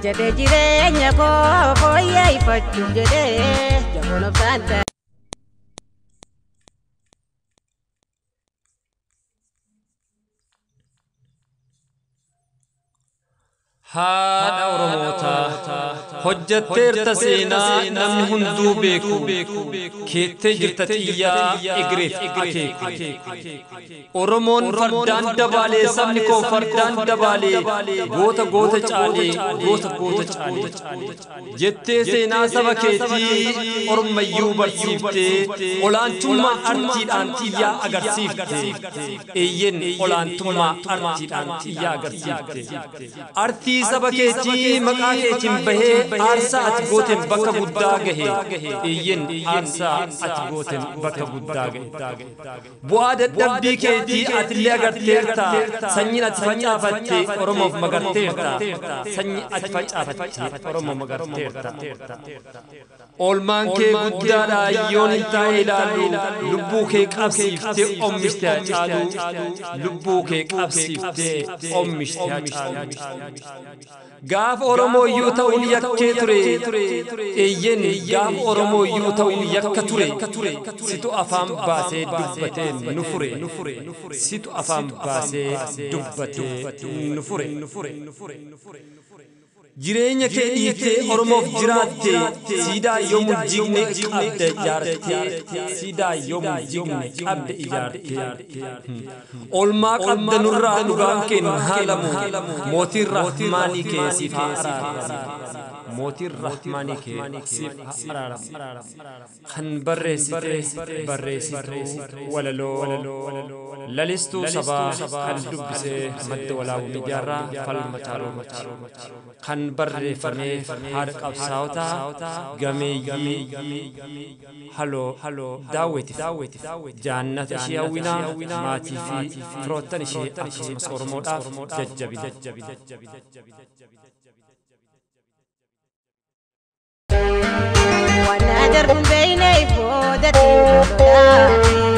Hojjete jireenya koo fooyyeffachuuf jedhee jaboon obsaan ta'e. Haadha Oromootaa hojjetteerta seenaa namni hunduu beeku keettee jirta xiyyaa egereef akeeku. Oromoon fardaan dabaalee, sabni koo fardaan dabaalee, goota goota caalee, goota goota caalee jettee seenaa saba keetii ormayyuu barsiiftee, olaantummaa artiidhaan xiyyaa agarsiifte. Eeyyen, olaantummaa artiidhaan xiyyaa agarsiifte. Artii saba keetii maqaa keetiin bahee, aarsaa ati gooteen bakka guddaa gahe. Eeyyen, aarsaa ati gooteen bakka guddaa gahe. Bu'aa dadhabbii keetii atillee agarteerta. Sanyiin ati facaafatte Oromoof magarteerta. Sanyii ati facaafatte Oromoof magarteerta. Oolmaan kee guddaadha yoon hin taa'e ilaalu. Lubbuu kee qabsiiftee oomishte Hacaalu. Lubbuu kee qabsiiftee oomishte Hacaalu. Gaafa Oromoo iyyuu ta'uun yakkee ture. Eeyyen, gaafa Oromoo iyyuu ta'uun yakka ture. Situ afaan baasee dubbatee nu fure. Situ afaan baasee dubbatee nu fure. Jireenya kee dhiiftee Oromoof jiraatte. Siidaa yoomuu jigne qabda ijaarte. Siidaa yoomuu jigne qabda ijaarte. Oolmaa qabda nurraa dhugaan keen haalamu. Mootiin Rahmaanii kee siif haa araaramu. Mootiin Rahmaanii kee siif haa araaramu. Kan barreessite barreessituu walaloo Lalistuu Sabaa, kan dubbisee Madda Walaabuu Miidiyaarraa Falmataa Roobachi. Kan barreeffameef haadha qabsaa'otaa gameeyyii Haloo Daawwetiif. Jaannata ishee hawwinaa, maatii fi firoottan ishee akkasumas Oromoodhaaf jajjabina. Waan darbuun beekne boodatti lolaate.